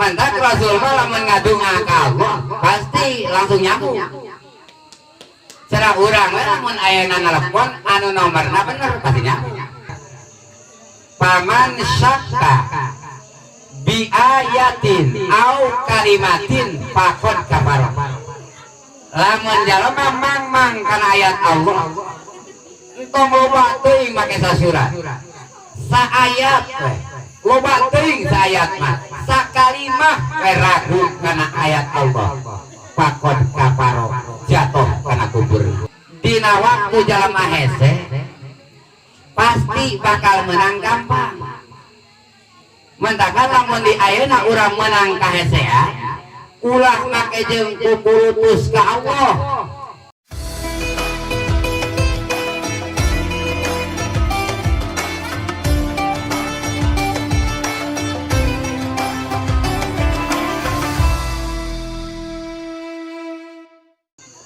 Mantak Rasul mah lamun ngadunga ka Allah pasti langsung nyambung. Cara urang we lamun ayeuna nelepon anu nomorna bener pasti nyambung. Paman syakka bi ayatin au kalimatin faqad kafara. Lamun jalma mang-mang kana ayat Allah, entong loba teuing make sasurat. Saayat we loba teuing saayat mah, sakalimah we ragu kana ayat Allah, faqad kafara, jatuh kana kubur. Dina waktu jalma hese pasti bakal menang gampang. Mentakan lamun di ayeuna urang menang kahesea, ulah make jeung kukurutus ka Allah.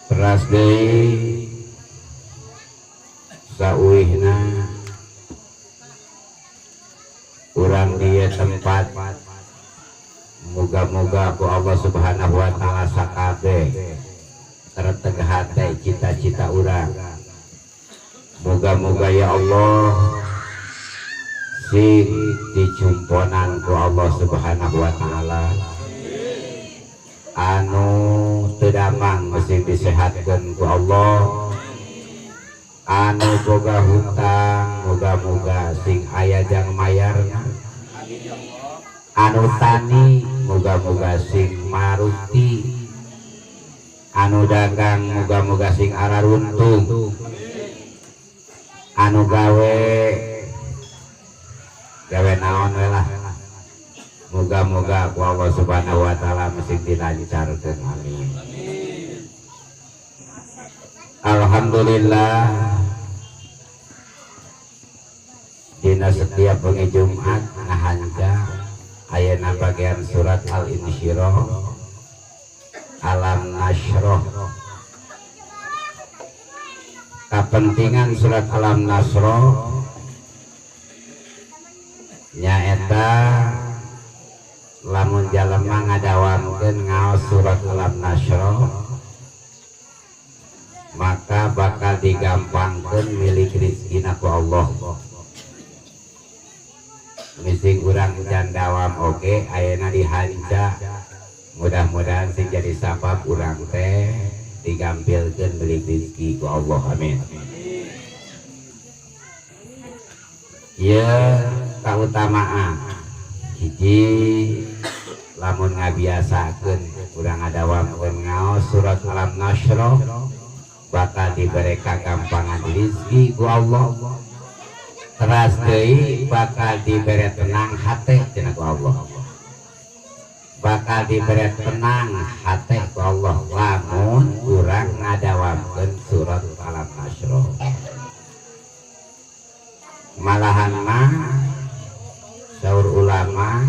Teras deui sauihna urang dieu tempat, moga-moga ku Allah Subhanahu wa taala sakabeh terteg hate cita-cita urang. Moga-moga ya Allah sing dicumponan ku Allah Subhanahu wa taala, anu teu damang sing disehatkeun ku Allah, anu boga hutang moga-moga sing aya jang mayarna, anu tani moga-moga sing maruti, anu dagang moga-moga sing araruntung, anu gawe gawe naon we lah, moga-moga ku Allah Subhanahu wa taala sing dilancarkeun, amin. Alhamdulillah dina setiap bengi Jumat ngahanca ayeuna bagian surat Al-Insyirah Alam Nasroh. Kapentingan surat Alam Nasroh nyaeta lamun jalema ngadawamkeun ngaos surat Alam Nasroh maka bakal digampangkeun milik rezekina ku Allah. Mising urang can dawam oge ayeuna dihanca, mudah-mudahan sing jadi sabab urang teh digampilkeun milik rezeki ku Allah, amin. Ieu kautamaan hiji lamun ngabiasakeun urang ngadawamkeun ngaos surat Alam Nasroh bakal diberi kagampangan rezeki ku Allah. Teras deui bakal diberi tenang hate cenah ku Allah. Bakal diberi tenang hate ku Allah lamun urang ngadawamkeun surat Alam Nasroh. Malahan mah saur ulama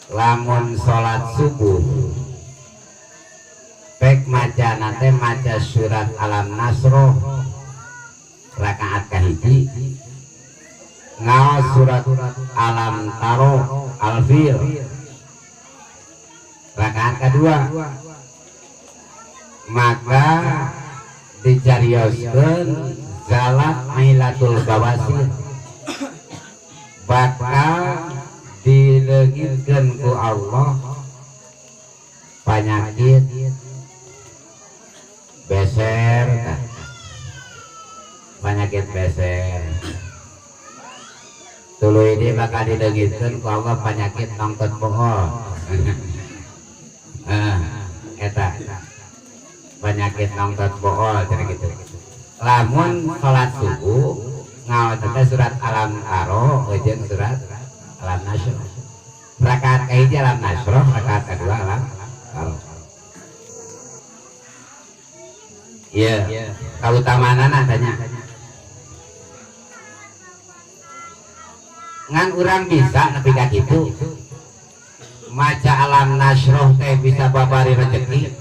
lamun salat subuh pek maca nate maca surat Alam Nasroh rakaat kahiji, ngaos surat Alam Taro Al-Fil rakaat kedua, maka dicarioskeun zalat mailatul bawasir, bakal dileungitkeun ku Allah penyakit beser, penyakit beser. Tuluy ini bakal dileungitkeun ku Allah penyakit nongtot bohol. Eta penyakit nongtot bohol cenah kitu. Lamun salat subuh ngaos teh surat Alam Taro jeung surat Alam Nasroh. Rakaat kahiji Alam Nasroh, rakaat kedua Alam Taro. Iya, kautamaanana tanya. Ngan urang bisa nepi ka kitu. Maca Alam Nasroh teh bisa babari rezeki.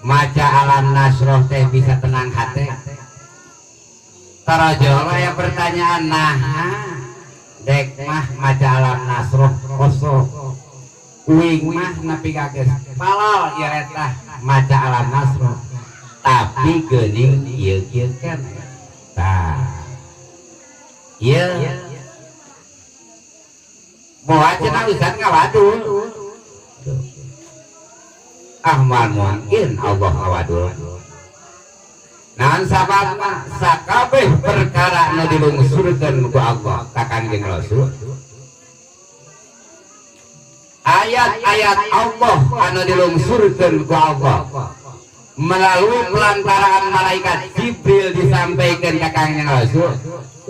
Maca Alam Nasroh teh bisa tenang hati. Tarajola yang pertanyaan, nah dek mah maca Alam Nasroh kosong. Uing mah nepi ka geus palal ieu retah maca alam nasroh tapi geuning ieu-ieu keneh. Tah ieu moal cenah ustad ngawadul. Ah moal mungkin Allah ngawadul. Naon sababna sakabeh perkara nu dilungsurkeun ku Allah ka Kangjeng Rasul, ayat-ayat Allah anu dilungsurkeun ku Allah melalui pelantaraan malaikat Jibril disampaikan ka Kangjeng Rasul,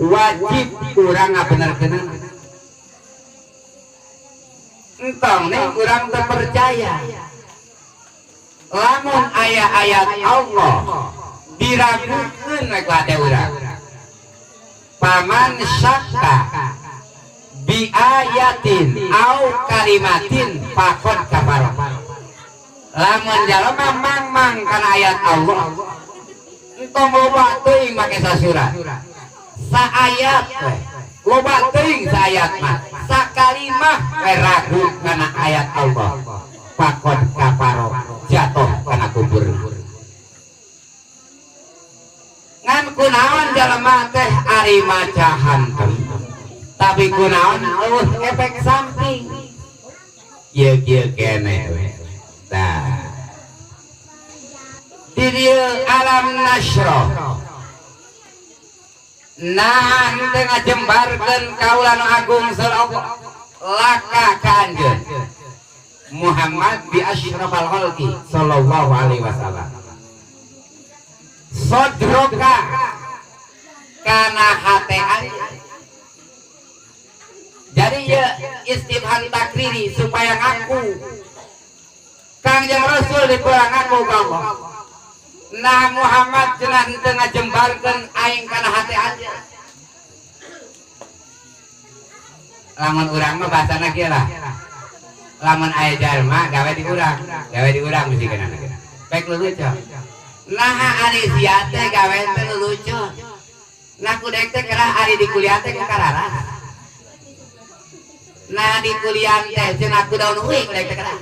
wajib urang ngabenerkeunana. Entong nih urang teu percaya lamun aya ayat Allah diragukeun we ku hate urang. Paman syakka bi ayatin au kalimatin faqad kafara. Lamun jalma mang-mang kana ayat Allah, entong loba teuing make sasurat, saayat we loba teuing saayat mah, sakalimah we ragu kana ayat Allah, faqad kafara, jatuh kana kubur. Ngan kunaon jalma teh ari maca hantem tapi kunaon eueuh efek samping ieu-ieu keneh we. Tah di dieu alam nasroh nah teu ngajembarkeun kaula nu agung saur Allah laka ka anjeun Muhammad bi asyrafal khalqi sallallahu alaihi wasallam sodroka kana hate anjeun. Jadi ya istifham takriri supaya ngaku Kangjeng Rasul dipulang ngaku ka Allah. Nah Muhammad cenah henteu ngajembarkeun aing kana hate anjeun. Lamun urang mah bahasana kieu lah. Lamun aya jalma gawe di urang, gawe di urang mesti kana. Baik lelucon. Nah ari sia teh gawe teh lelucon. Nah kudek teh kerah ari di kuliah teh kararas. Nah di kuliah teh cenah ku daun uing kudek teh kerah.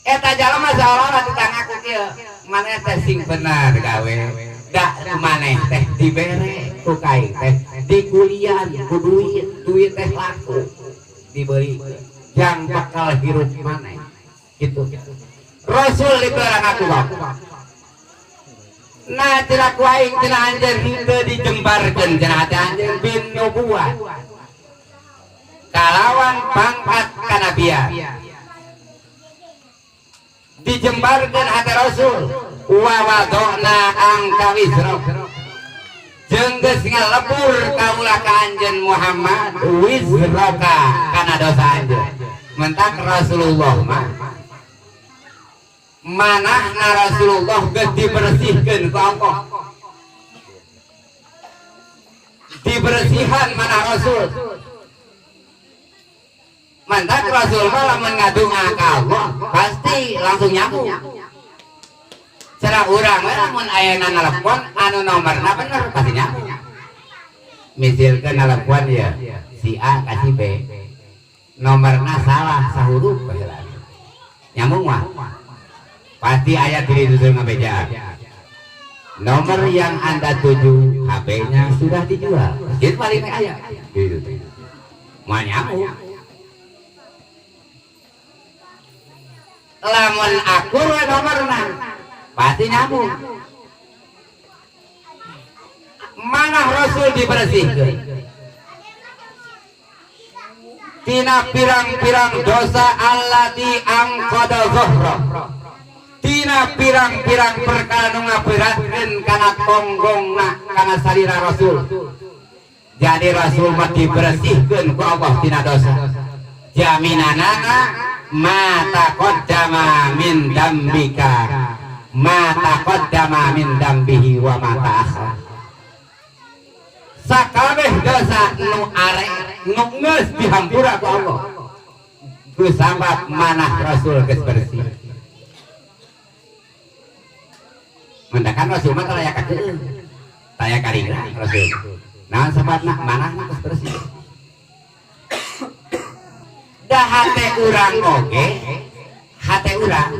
Eta jalma saolah-olah tukang ngaku kieu, maneh teh sing bener gawe. Da maneh teh dibere ku kaing teh di kuliah ku duit, duit teh laku diberi jang bakal hirup maneh gitu. Rasul dipeurang ngaku bapak. Nah cenah ku aing cenah anjeun henteu dijembarkeun cenah hate anjeun bin nubuwat kalawan pangkat kanabian dijembarkeun hate Rasul wa wadona angka wizrok jeung geus ngalebur kaula ka anjeun Muhammad wizroka kana dosa anjeun. Mentak Rasulullah mah manahna Rasulullah geus dibersihkeun ku Allah, dibersihan manah Rasul. Mantak Rasul mah lamun ngadunga ka Allah pasti langsung nyambung. Cara urang we lamun aya nalepon anu nomorna bener pasti nyambung. Misalkan nalepon ya si A ka si B, nomorna salah sahurup baheula. Nyambung mah pasti aya diri dusun ngabejaan. Nomor yang Anda tuju H P-nya sudah dijual. Gitu paling aya. Gitu. Moal nyambung. Lamun akur we nomorna pasti nyambung. Manah Rasul dibersihkeun tina pirang-pirang dosa allati angqada zahra, tina pirang-pirang perkara nu ngaberatkeun kana tonggongna kana salira Rasul. Jadi Rasul mah dibersihkeun ku Allah tina dosa. Jaminanana ma taqaddama min dambika ma taqaddama min dambihi wa ma ta'akhkhara. Sakabeh dosa nu are nu geus dihampura ku Allah ku sabab manah Rasul geus bersih. Mendakan Rasul mah taya kakeun, taya karingrang Rasul. Naon sababna manahna geus bersih. Da hate urang oge, hate urang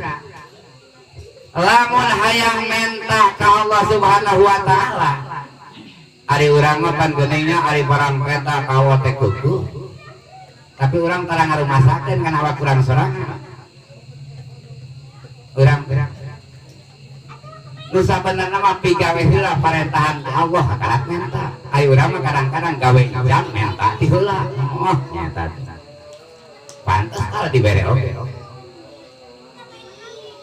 lamun hayang menta ka Allah Subhanahu wa taala, ari urang mah pan geuningnya ari barang peta ka Allah teh kuku, tapi urang tara ngarumasakeun kana awak urang sorangan. Urang nu sabenerna mah pigawe heula parentahan Allah karak menta. Ari urang mah kadang-kadang gawe jam menta ti heula. Oh nyata pantes kalau dibere oge.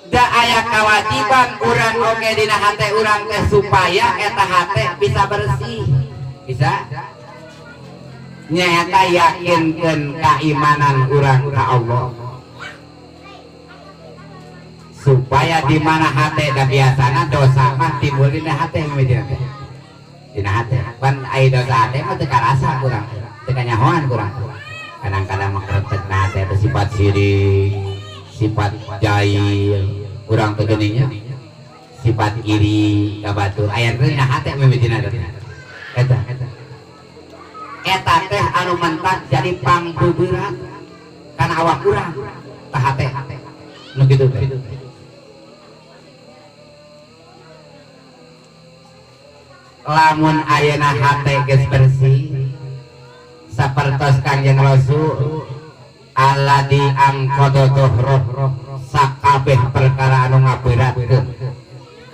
Da aya kewajiban urang oge dina hate urang teh supaya eta hate bisa bersih, bisa nyaeta yakinkeun keimanan urang ka Allah, supaya di mana hate da biasana dosa mah timbul dina hate mimiti teh dina hate pan ai dosa hate mah teu karasa kurang, teu kanyahoan kurang. Kadang-kadang mah kretek na hate teh sifat sirik, sifat jahil urang teh geuning nya, sifat iri ka batur aya teh dina hate mimitina teh. Eta eta teh anu mentak jadi pangbeberat kana awak urang tah hate nu kitu teh. Lamun ayeuna hate geus bersih sapertos Kangjeng Rasul alladzi angqadha dhahra, sakabeh perkara anu ngaberatkeun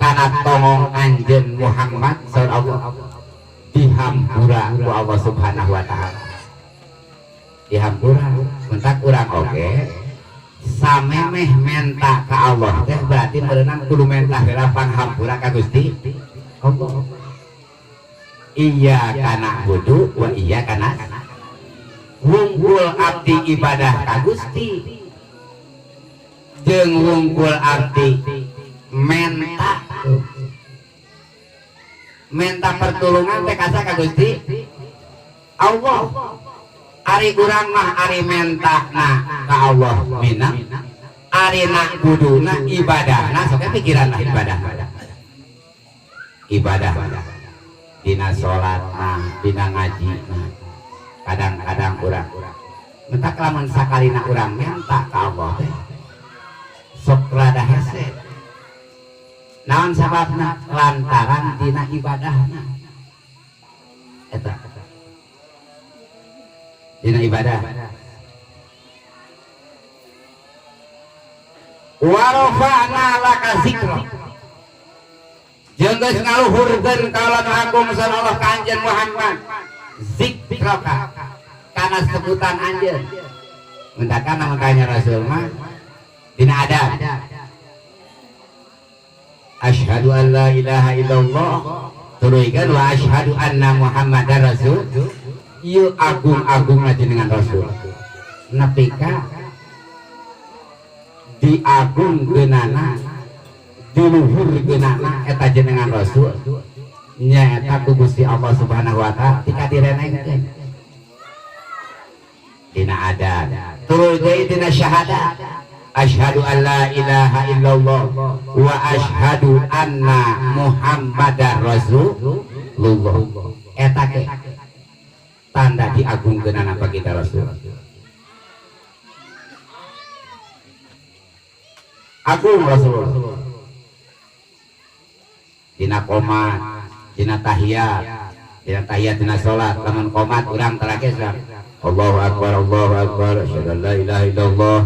kana tongong anjeun Muhammad sallallahu alaihi wasallam dihampura ku Allah Subhanahu wa taala. Dihampura mentak urang oge samemeh menta ka Allah teh berarti meureunan kudu menta heula panghampura ka Gusti Allah. Iya kana wudu wa iya kana wungkul abdi ibadah ka Gusti jeung wungkul abdi menta menta pertolongan teh kasa ka Gusti Allah. Ari urang mah ari mentana ka Allah mina, ari na kuduna ibadahna sok pikiranna ibadah. Ibadah dina salatna, dina ngajina. Kadang-kadang urang mentak lamun sakalina urang menta ka Allah teh sok rada hese. Naon sababna? Lantaran dina ibadahna. Eta dina ibadah. Wa rafa'na laka zikra. Jeung geus ngaluhurkeun kaula nu agung sallallahu ka anjeun Muhammad zikraka kana sebutan anjeun. Mentakan makanya Rasul mah dina adab. Asyhadu an la ilaha illallah tuluykeun wa asyhadu anna Muhammadar Rasul. Ieu agung-agungna jenengan Rasul. Nepi ka diagungkeunana diluhurkeunana eta jenengan Rasul nyaeta ku Gusti Allah Subhanahu wa taala tika direnengkeun dina adat tuluy deui dina syahadat asyhadu an la ilaha illallah wa asyhadu anna Muhammadar Rasulullah. Eta ke tanda diagungkeunana baginda Rasul. Agung Rasulullah dina qomat, dina tahiyat, dina tahiyat dina salat. Lamun qomat urang terakhir Allahu akbar, Allahu akbar, asyhadu an la ilaha illallah.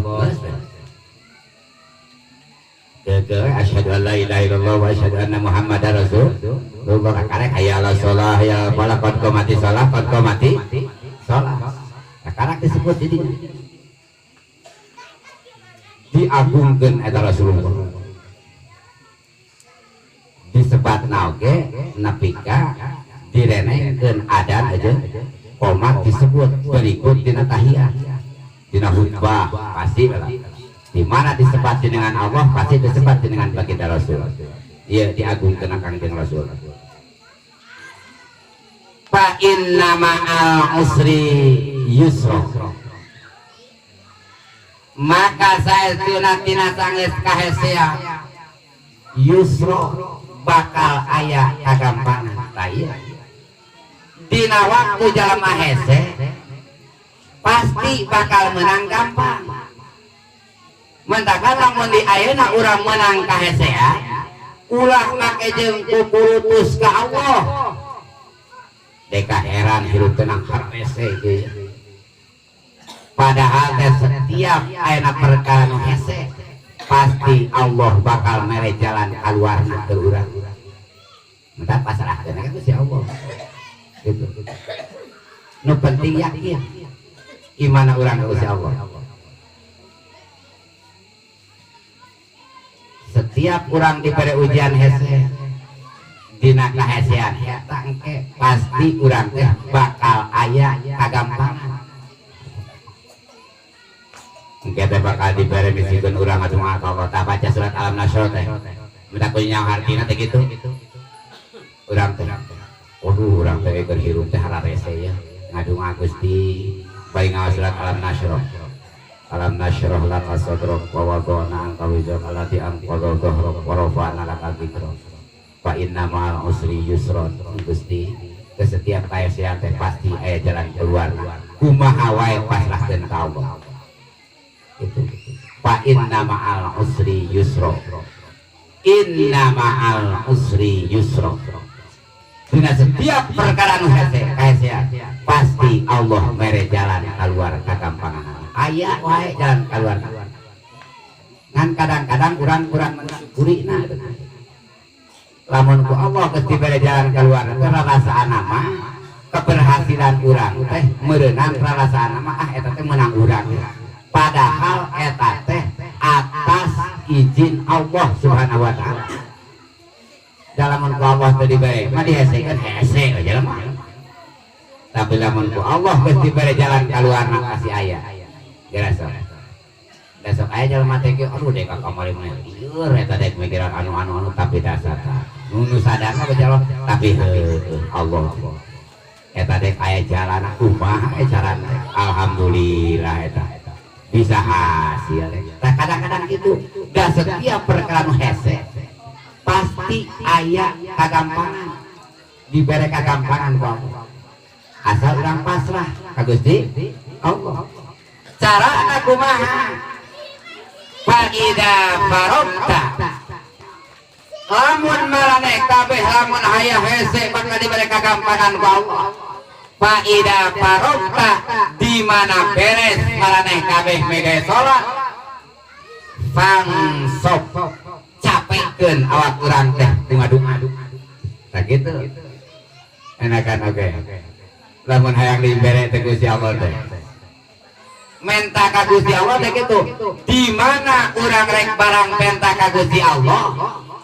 Geus asyhadu an la ilaha illallah wa asyhadu anna Muhammadar Rasulullah. Karek hayya ala shalah ya falah qad qamati shalah qad qamati shalah. Karek disebut jadi diagungkeun eta Rasulullah. Disebatna oge nepi ka direnengkeun adan aja qomat disebut berikut dina tahiyat dina khutbah pasti lah. Di mana disebat dengan Allah pasti disebat dengan baginda Rasul. Iya diagungkeun Kangjeng Rasul. Fa inna ma'al usri yusra. Maka saestuna tina sanggeus kahesea yusra bakal aya kagampangan. Tah ieu dina waktu jalma hese Pasti bakal menang gampang. Mentakan lamun di ayeuna urang menang kahesean, ulah make jeung kukurutus ka Allah. Deka heran hirup tenang harese ieu. Padahal teh setiap ayeuna perkara nu hese pasti Allah bakal mere jalan kaluarna ke urang. Mentak pasrahkeun ka Gusti Allah. Gitu. Nu penting yakin gimana urang ka Gusti Allah. Setiap urang diberi ujian hese dina kahesean eta engke pasti urang teh bakal aya kagampangan. Engke teh bakal diberi misikeun urang atuh mah ka Allah. Tah baca surat Alam Nasyrah teh. Minta ku nyaho hartina teh kitu. Urang teh waduh urang teh keur hirup teh hararese ya. Ngadunga Gusti bari ngaos surat Alam Nasyrah. Alam nasyrah laka sadrak wa wada'na anka wizrak allati anqadha dhahrak wa rafa'na laka dzikrak. Fa inna ma'al usri yusran. Gusti, ke setiap kaesean teh pasti aya jalan keluar. Kumaha wae pasrahkeun ka Allah. Itu. Fa inna ma'al usri yusra. Inna ma'al usri yusra. Dina setiap perkara nu hese kaesean pasti Allah mere jalan keluar kagampangan. Aya wae jalan keluar. Ngan kadang-kadang urang kurang mensyukurina. Lamun ku Allah geus dibere jalan keluar teh rarasaan mah keberhasilan urang teh meureunan rarasaan mah ah eta teh meunang urang. Padahal eta teh atas izin Allah Subhanahu wa taala. Lamun ku Allah teh dibere mah dihesekeun hese we jelema. Tapi lamun ku Allah geus dibere jalan keluarna pasti aya. Gerasa. Besok aya jelema teh kieu aduh dek ka kamari mah lieur eta dek mikiran anu-anu anu tapi dasar ta. Nu sadarna bae Allah tapi heueuh Allah. Eta dek aya jalan kumaha we carana. Alhamdulillah eta bisa hasil. Tah kadang-kadang kitu da setiap perkara nu hese pasti aya kagampangan. Dibere kagampangan ku Allah. Asal urang pasrah ka Gusti Allah. Carana kumaha? Fa idza faragta. Lamun maraneh kabeh lamun aya hese bakal dibere kagampangan ku Allah. Fa idza faragta di mana beres maraneh kabeh megawe salat fangsop capekeun awak urang teh ngadung-adung. Tah kitu. Enakan oke. Lamun hayang dibere teh Gusti Allah teh. Menta ka Gusti Allah teh kitu. Di mana urang rek barang menta ka Gusti Allah,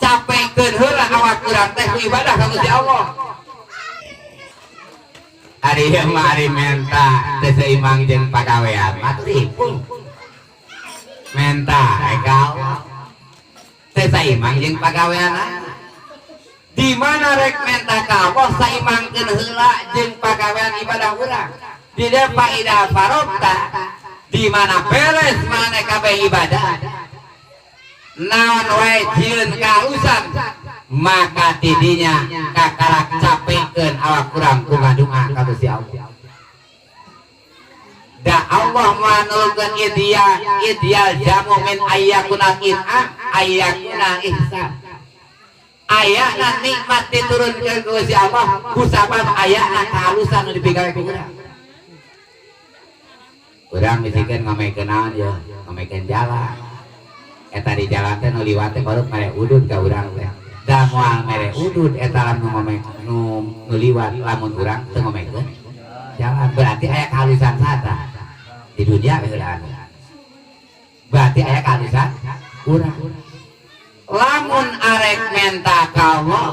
capekeun heula awak urang teh ku ibadah ka Gusti Allah. Ari ieu mah ari menta teu seimbang jeung pagawean mah ripuh. Menta ka Allah teu saimbang jeung pagawean. Di mana rek menta ka Allah saimbangkeun heula jeung pagawean ibadah urang. Di dieu faida farokta di mana beres maneh kabeh ibadah naon wae jieun kausan maka tidinya kakarak capekeun awak urang ku ngadunga ka Gusti Allah. Da Allah manulkeun ideal jamu min ayyakuna in'a ayyakuna ihsan. Ayana nikmat diturunkeun ku Gusti Allah kusabab ayana kahalusan nu dipigawe ku urang. Urang misikeun ngamekeun naon ye, ngamekeun jalan. Eta di jalan teh nu liwat teh baru mere udud ka urang teh. Da moal mere udud eta lamun ngomeng nu liwat lamun urang teu ngomekeun jalan berarti aya kahalusan sata di dunia heulaan. Berarti aya kahalusan urang. Lamun arek menta ka Allah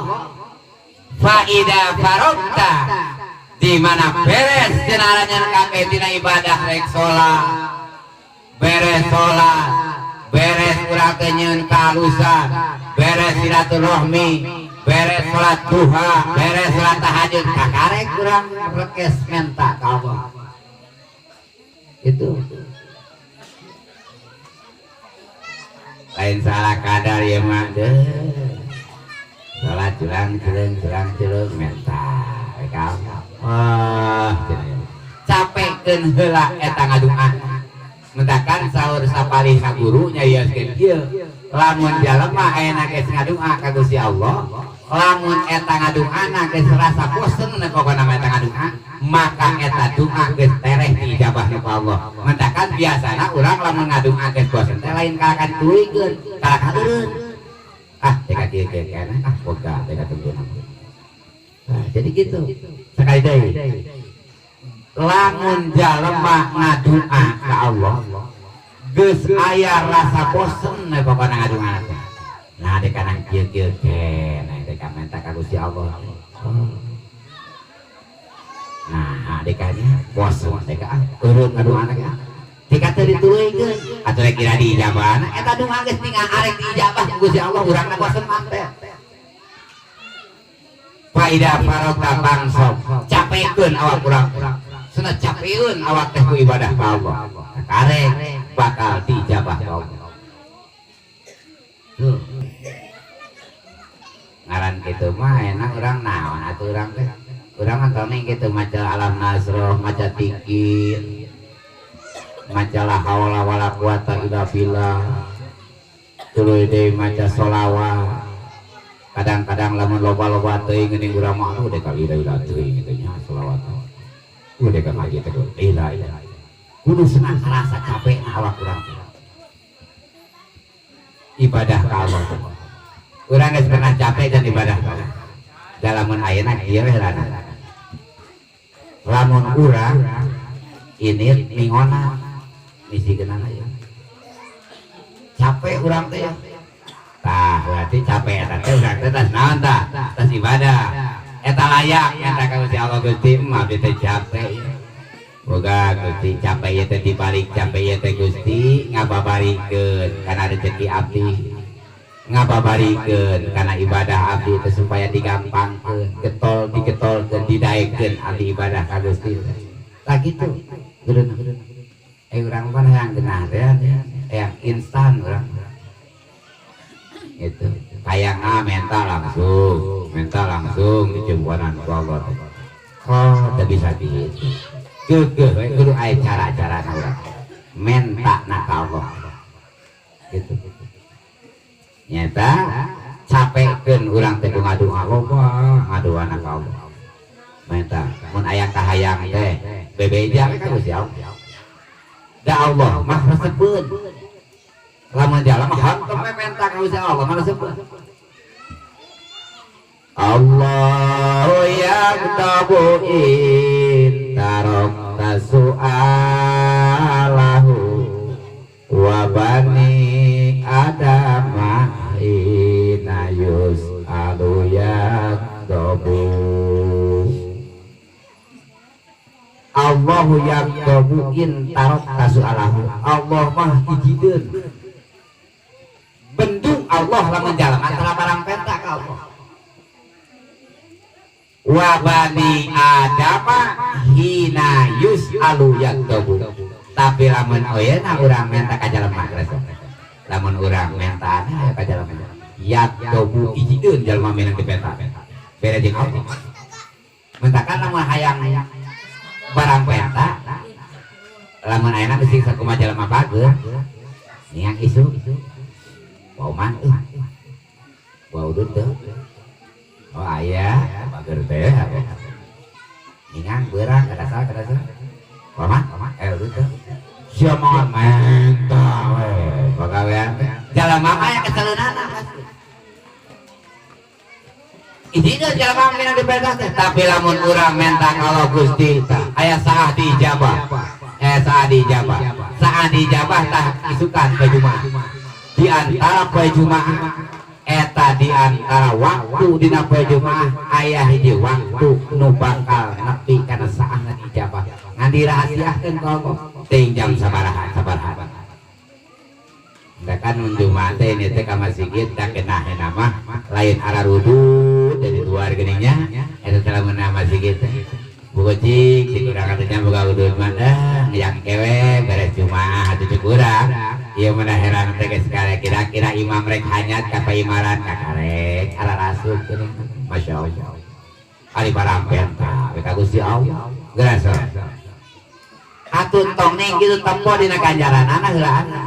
fa idza faragta di mana beres jenaranya kabeh dina ibadah rek salat beres salat beres urang teh nyieun kahalusan beres silaturahmi beres salat duha beres salat tahajud kakarek urang rekes menta ka Allah. Itu lain salah kadar ya mah deh salat curang curang curang curang menta ka Allah. Wah, capek Tepangkeun heula eta ngadua. Mentakan sahur sapalihna guru nyarioskeun kieu, lamun jalema ayeuna geus ngadua ka Gusti Allah, lamun eta ngaduana geus rasa bosen pokona mah eta ngadua, maka eta doa geus tereh diijabah ku Allah. Mentakan biasana urang lamun ngadua geus bosen teh lain kalakan tuluykeun, kalakan eureun. Ah, teh kieu kieu kana, ah boga teh tungtuna. Nah, jadi gitu. Sekali deui. Lamun jalema ngadua ka Allah geus aya rasa bosen we pokona ngadua teh. Nah, dek kana kieu-kieu keneh dek minta ka Gusti Allah. Oh. Nah, dekanya bosen dek ah eureun ngaduana ge. Tika teu dituluykeun atuh rek kira diijabahna eta doa geus tinggal arek diijabah ku Gusti Allah, urangna bosen mah teh. Faida farota bangsob, capekeun awak urang. Cenah capeun awak teh ku ibadah ka Allah. Karek bakal diijabah ka Allah. Tuh. Ngaran kitu mah enak urang naon atuh urang teh. Urang mah tong kitu maca alam nasroh, maca tikir, maca la haula wala quwata illa billah. Tuluy deui maca sholawat. Kadang-kadang lamun loba-loba teuing geuning urang mah aduh dek lila-lila teuing kitu nya sholawat. Udah dek ngaji teh lila-lila. Kudu senang rasa capek awak urang teh. Ibadah ka Allah. Urang geus pernah capek dan ibadah ka Allah. Dalamun ayeuna kieu we heulana. Lamun urang ini mingona misi geunana ya. Capek urang teh ya. Tah, berarti capek eta teh urang teh tas naon tah? Tas ibadah. Eta layak eta ka Gusti Allah, Gusti mah abdi teh capek ya. Boga Gusti capek ieu teh, dibalik capek ieu teh Gusti ngababarikeun kana rezeki abdi, ngababarikeun kana ibadah abdi teh supaya digampangkeun, getol digetolkeun, didaekeun abdi ibadah ka Gusti. Tah kitu. Geureuh. Urang mah hayang geunah teh, hayang instan urang. Itu. Hayang ah minta langsung dicumponan ku Allah. Oh, teu bisa kitu. Geugeuh we kudu aya cara-carana urang. Menta na ka Allah. Gitu. Nyata capekeun urang teh ku ngadua loba, ngaduana ka Allah. Menta mun aya kahayang teh bebeja we ka Gusti Allah. Da Allah mah resepeun. Lamun jalan mah hantem we menta ka Gusti Allah mah resepeun. Allahu yaghdabu in tarakta su'alahu wa bani adama hina yus'alu yaghdabu. Allahu yaghdabu in tarakta su'alahu. Allah mah hijideun. Bendung Allah lamun jalan antara barang penta ka Allah. Wa bani adama hina yus'alu yaghdabu. Tapi lamun ayeuna urang menta ka jalma resep. Lamun urang menta aya ka jalma yaghdabu hijideun jalma minang dipenta. Beda jeung Allah. Mentakan lamun hayang barang penta, lamun ayeuna bisi sakumaha jalma bager niang isu bau man euy bau udut teu. Oh aya bager teh ningang beurang kadasar kadasar paman udut teu sia mah menta we pagawean teh jalma mah aya keseleunana pasti. Ini jalma minang dipenta teh, tapi lamun urang menta kalau Gusti aya saah diijabah, saah diijabah, saah diijabah tah isukan ke Jumaah. Di antara poe Jumaah eta di antara waktu dina poe Jumaah aya hiji waktu nu bakal nepi kana saahna diijabah. Ngan dirahasiakeun ku Allah ting jam sabaraha sabaraha. Da kan mun Jumaah teh ini teh ka masjid da kenahna mah lain ararudud dari luar geuning nya eta teh lamun na masjid teh. Buka cik, cik urang katanya buka udud mah dah, yang kewe beres Jumaah atuh cik urang. Ieu mah heran teh geus kira-kira imam rek hanyat ka paimaran ka karek ara rasup geuning. Masya Allah. Ari barang penta we ka Gusti Allah. Geus. Atuh tong ning kitu tempo dina ganjaranana heulaana.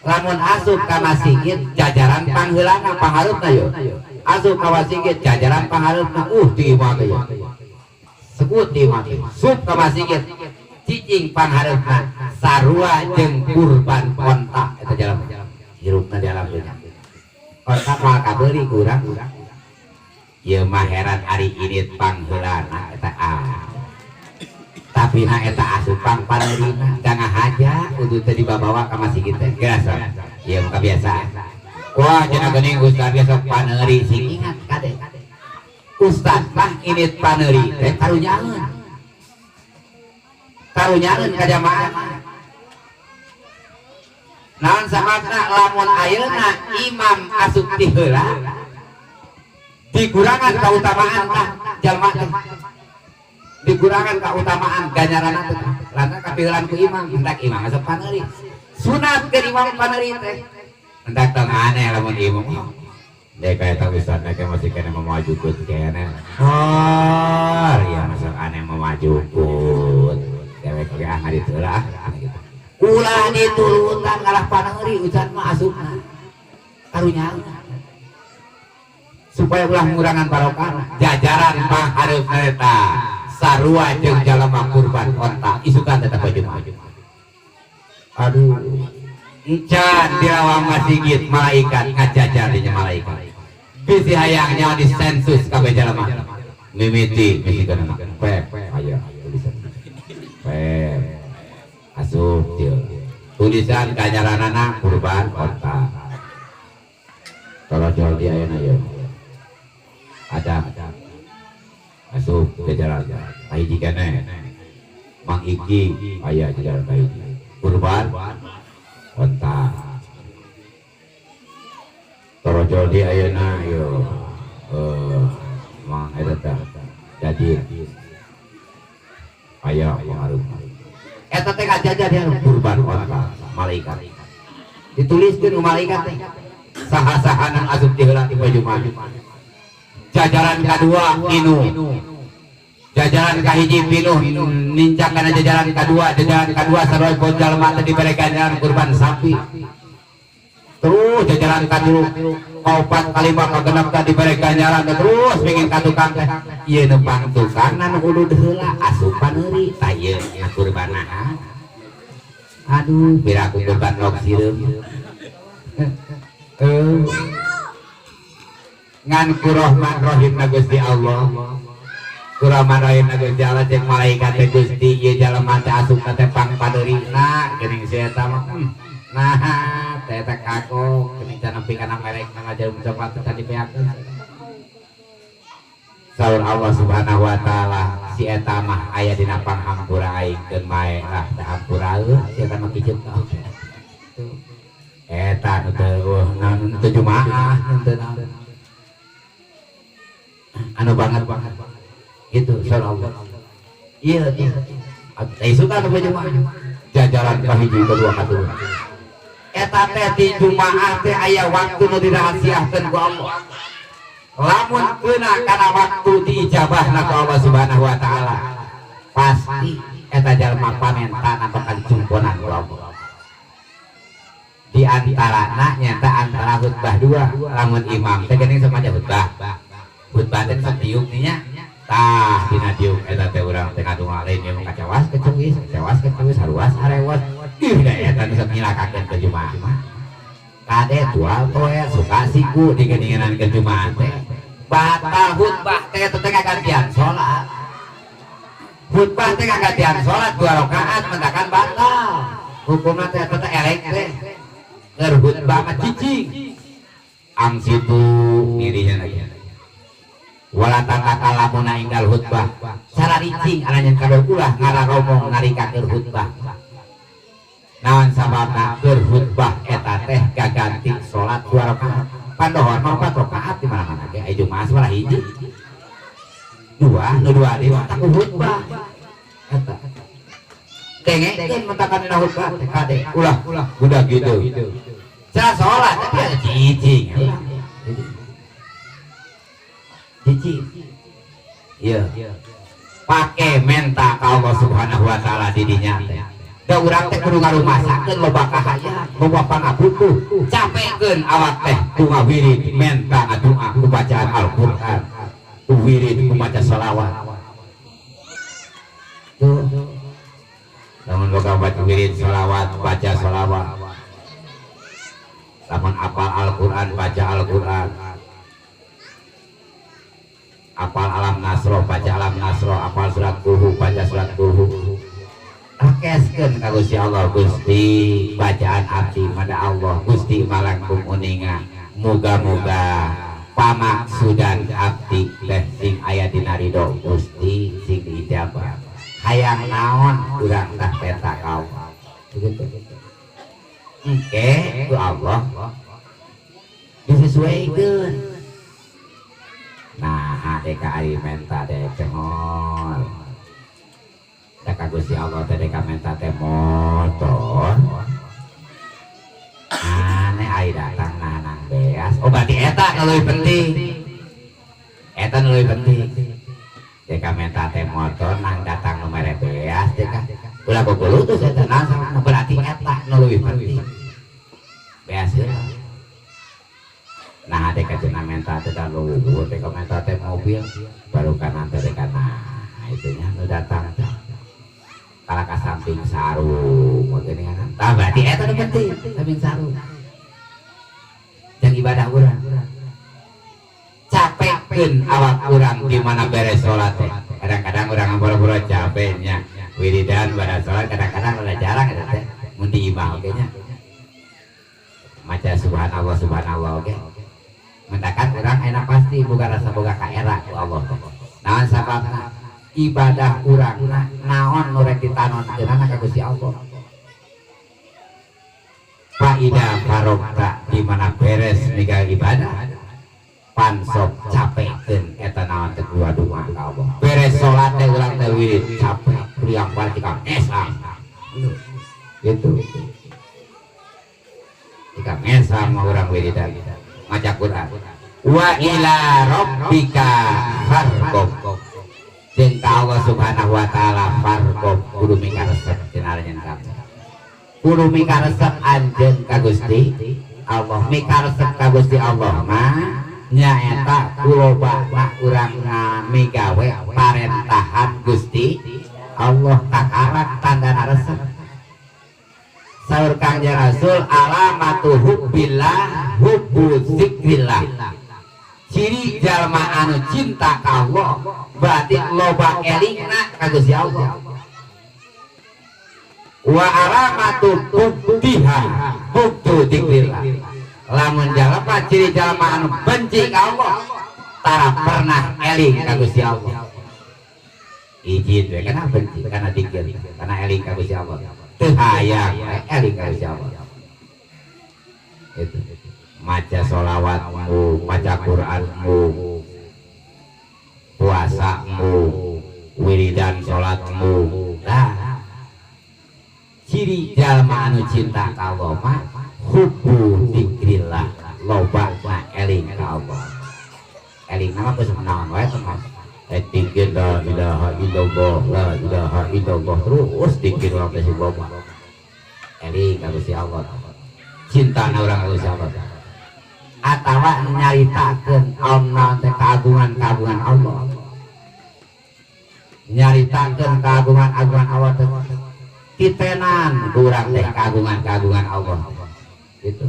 Lamun asup ka masjid jajaran pangheulana panghareupna yo. Asup ka masjid jajaran panghareupna di imah teh. Sebut di imah teh. Sup ka masjid cicing panghareupna sarua jeung kurban onta eta jalma. Hirupna di alam dunya. Onta moal kabeuli ku urang. Ieu mah heran ari init pangheulana eta ah. Tapi na eta asup pang paneurina da ngahaja kudu teh dibabawa ka masjid teh geus. Ieu mah kebiasaan. Wah cenah geuning ustaz ge sok paneuri sing ingat kade. Ustaz mah init paneuri teh karunyaeun. Karunyaeun ka jamaah. Naon sababna lamun ayeuna imam asup ti heula dikurangan kautamaan tah jalma teh. Dikurangan kautamaan ganjaranna teh lantaran kapiheulaan ku imam hendak imam asup paneuri. Sunat ke imam paneuri teh. Hendak tong aneh lamun imam. Dek kayak tahu ustaz nek masih kena memajukut kayaknya. Oh, iya masuk aneh memajukut. Dewek oge ah ngaditu lah gitu. Ulah diturutan kalah paneuri ustaz mah asupna. Karunya supaya ulah ngurangan barokah jajaran panghareupna eta sarua jeung jalma kurban onta isukan tetep Jumat. Aduh, encan di lawang masjid malaikat ngajajar dinya malaikat. Bisi hayangnya di sensus kabeh jalma. Mimiti misi kana pep aya tulisan. Pep asup dieu. Tulisan ganjaranana kurban onta. Kalau jual di ayeuna ye. Ada asup jajaran kahiji keneh. Mang Iki aya jajaran kahiji. Kurban onta. Torojol di ayeuna yo mang eta teh jadi aya pengaruh. Eta teh ngajajar dia kurban onta malaikat. Dituliskeun ku malaikat teh. Saha-saha nu asup di heula ti Jumat. Jajaran kadua inu. Jajaran kahiji pinuh nincak kana jajaran kadua, jajaran kadua sarua jalma teh dibere ganjaran kurban sapi. Terus jajaran katilu, kaopat, kalima, kagenep teh dibere ganjaran terus pingin ka tukang teh. Ieu nu pang tukang nu kudu heula asup paneuri tah ieu kurban naha. Aduh, piraku kurban log sireum. Ngan ku Rahman Rahim na Gusti Allah. Ku Rahman Rahim na Gusti Allah jeung malaikat teh Gusti ieu jalma teh asup ka teh pang paneurina geuning si eta mah. Nah, teh teh kagok geuning can nepi kana merek ngajarum coklat teh dipeakeun. Saur Allah Subhanahu wa taala si eta mah aya dina panghampura aing keun bae lah teh hampuraeun si eta mah kiceut. Eta nu teu naon teu jumaah nu teu naon. Anu banget banget gitu saur Allah. Iya tuh. Isukan nu jumaah. Jajaran kahiji kedua katilu. Eta teh di jumaah teh aya waktu nu dirahasiakeun ku Allah. Lamun keuna kana waktu diijabahna ku Allah Subhanahu wa taala. Pasti eta jalma pamenta bakal dicumponan ku Allah. Di antarana nyata antara khutbah dua lamun imam teh geuning sok maca khutbah. Khutbah teh sok diuk nya. Tah dina diuk eta teh urang teh ngadonga lain ieu kacawas kecewis, kacawas kecewis, haruas harewas. Ih da eta nu sok nyilakakeun ke jumaah mah. Kade tual toel suka siku digeuningan ke jumaah teh. Batal khutbah teh eta teh ngagantian salat. Khutbah teh ngagantian salat 2 rakaat mendakan batal. Hukumna teh eta teh elek teh. Keur khutbah mah cicing. Ang situ dirinya lagi. Wala tatakalamuna inggal khutbah. Sararicing aranjeun kabeh ulah ngararomong nalika keur khutbah. Naon sababna keur khutbah eta teh gaganti salat 2 rakaat. Pandohor mah 4 rakaat di mana-mana ge aya jumaah salah hiji. Dua, nu dua deui mah ku khutbah. Eta. Dengekeun mentakan dina khutbah teh kade ulah budak gitu. Cara salat tapi ada cicing. Cicing. Iya. Pake menta ka Allah Subhanahu wa taala di dinya teh. Da urang teh kudu ngarumasakeun loba kahayang, loba pangabutuh, capekeun awak teh ku ngawirid, menta ngadua ku bacaan Al-Qur'an, ku wirid, ku maca sholawat. Tuh. Lamun boga baca wirid sholawat, baca sholawat. Lamun apal Al-Qur'an, baca Al-Qur'an. Apal alam nasroh, baca alam nasroh, apal surat kulhu, baca surat kulhu. Rakeskeun ka Gusti Allah, Gusti bacaan abdi pada Allah, Gusti malangkung uninga, muga-muga pamaksudan abdi teh sing aya dina ridho Gusti, sing diijabah. Hayang naon urang tah penta ka Allah. Begitu. Engke ku Allah disesuaikan. Nah, deka ari menta dek cengol. Da ka Gusti Allah teh deka menta teh motor. Aneh ari datang nah beas. Oh, berarti eta nu leuwih penting. Eta nu leuwih penting. Deka menta teh motor nang datang nu mere beas deka. Ulah gogolutus eta nah berarti eta nu leuwih penting. Beas heula. Nah, deka cenah menta teh da luhur, deka menta teh mobil, baru kanan teh deka nah itunya nu datang teh. Kalah ka samping sarung gini kan. Tah berarti eta nu penting, samping sarung. Jang ibadah urang. Capekkeun awak urang di mana beres salat teh. Kadang-kadang urang boro-boro capeknya. Wiridan pada salat kadang-kadang udah jarang eta teh. Mun di imah oge nya. Maca subhanallah subhanallah oge. Mentakan urang enak pasti boga rasa boga kaera ku Allah teh. Naon sababna? Ibadah urang naon nu rek ditanonkeunana ka Gusti Allah. Faida farogta di mana beres ninggal ibadah pansok capekeun eta naon teh dua doa ka Allah. Beres salat teh urang teh wirid capek priang balik ka ngesang. Gitu. Jika ngesang mah urang wiridan maca Quran. Wa ila rabbika farghab. Jeung ka Allah Subhanahu wa taala farghab kudu mikaresep cenah anjeun kabeh. Kudu mikaresep anjeun ka Gusti Allah. Mikaresep ka Gusti Allah mah nyaeta kulobana urang migawe parentahan Gusti Allah kakarak tandana resep. Saur Kangjeng Rasul alamatu hubbillah hubbu zikrillah. Ciri jalma anu cinta ka Allah berarti loba elingna ka Gusti Allah. Wa alamatu bugdiha bugdu dzikrillah. Lamun jalma ciri jalma anu benci ka Allah tara pernah eling ka Gusti Allah. Izin we kana benci kana dzikir kana eling ka Gusti Allah. Teu hayang eling ka Gusti Allah. Itu maca sholawatmu, maca Quranmu, puasamu, wiridan salatmu. Nah, ciri jalma anu cinta ka Allah mah hubbu dzikrillah, loba na eling ka Allah. Eling nama geus naon wae teh Mas. Dikir la ilaha illallah, la ilaha illallah terus dikir urang teh si loba. Eling ka Gusti Allah. Cinta na urang ka Gusti Allah. Atawa nyaritakeun naon teh keagungan-keagungan Allah. Nyaritakeun keagungan-agungan Allah teh titenan ku urang teh keagungan-keagungan Allah. Gitu.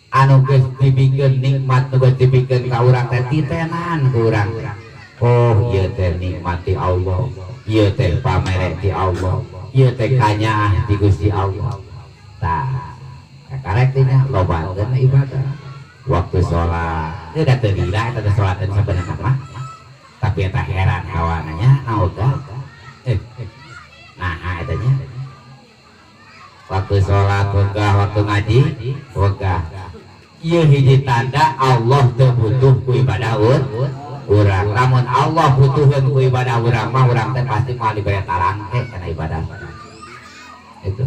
Anu geus dibikeun nikmat nu geus dibikeun ka urang teh titenan ku urang teh. Oh, ieu teh nikmat ti Allah, ieu teh pamere ti Allah, ieu teh kanyaah ti Gusti Allah. Tah, kakarek teh nya lobakeun ibadah. Waktu sholat, teu da teu lila eta teh sholat teh sabenerna mah. Tapi eta heran hawananya naoga. Nah, eta nya. Waktu sholat wegah, waktu ngaji wegah. Ieu hiji tanda Allah teu butuh ku ibadah urang. Lamun Allah butuheun ku ibadah urang mah urang teh pasti moal dibere tarangke kana ibadah. Itu.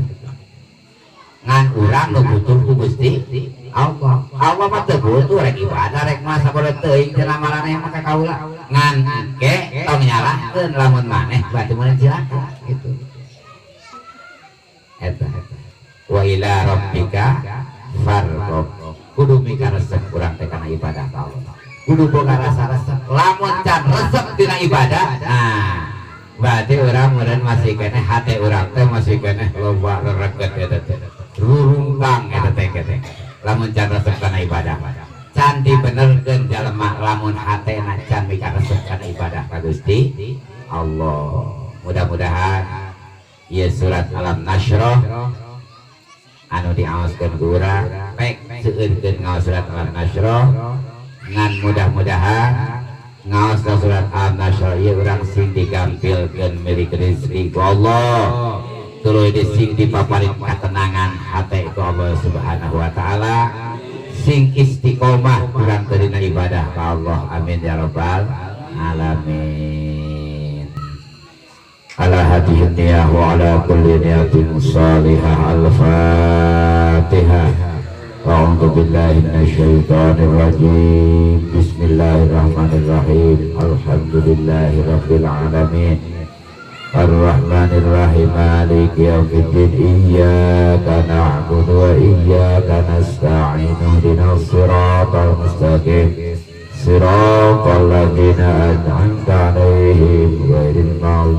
Ngan urang nu butuh ku Gusti Allah. Allah mah teu butuh rek ibadah rek mah sabodo teuing cenah maraneh mah ka kaula. Ngan ke tong nyalahkeun lamun maneh berarti mun cilaka gitu. Eta wa ila rabbika farghab, kudu mikaresep urang teh kana ibadah ka Allah, kudu boga rasa resep. Lamun can resep tina ibadah, nah berarti urang meureun masih keneh, hate urang teh masih keneh loba rereget eta teh, rurungkang eta teh teh. Lamun can resep kana ibadah, can dibenerkeun jalema lamun hatena can mikaresep kana ibadah ka Gusti Allah. Mudah-mudahan ieu surat Alam Nasyrah anu diaoskeun ku urang, pek seueurkeun ngaos surat Alam Nasyrah, ngan mudah-mudahan ngaos surat Alam Nasyrah ieu urang sing digampilkeun milik rezeki ku Allah, tuluy sing dipaparin ketenangan hate ku Allah Subhanahu wa taala, sing istiqomah urang dina ibadah ka Allah. Amin ya rabbal alamin. على هذه النية وعلى كل نية صالحة. الفاتحة. أعوذ بالله من الشيطان الرجيم. بسم الله الرحمن الرحيم. الحمد لله رب العالمين، الرحمن الرحيم، مالك يوم الدين، إياك نعبد وإياك نستعين، اهدنا الصراط المستقيم، صراط الذين أنعمت عليهم غير المغضوب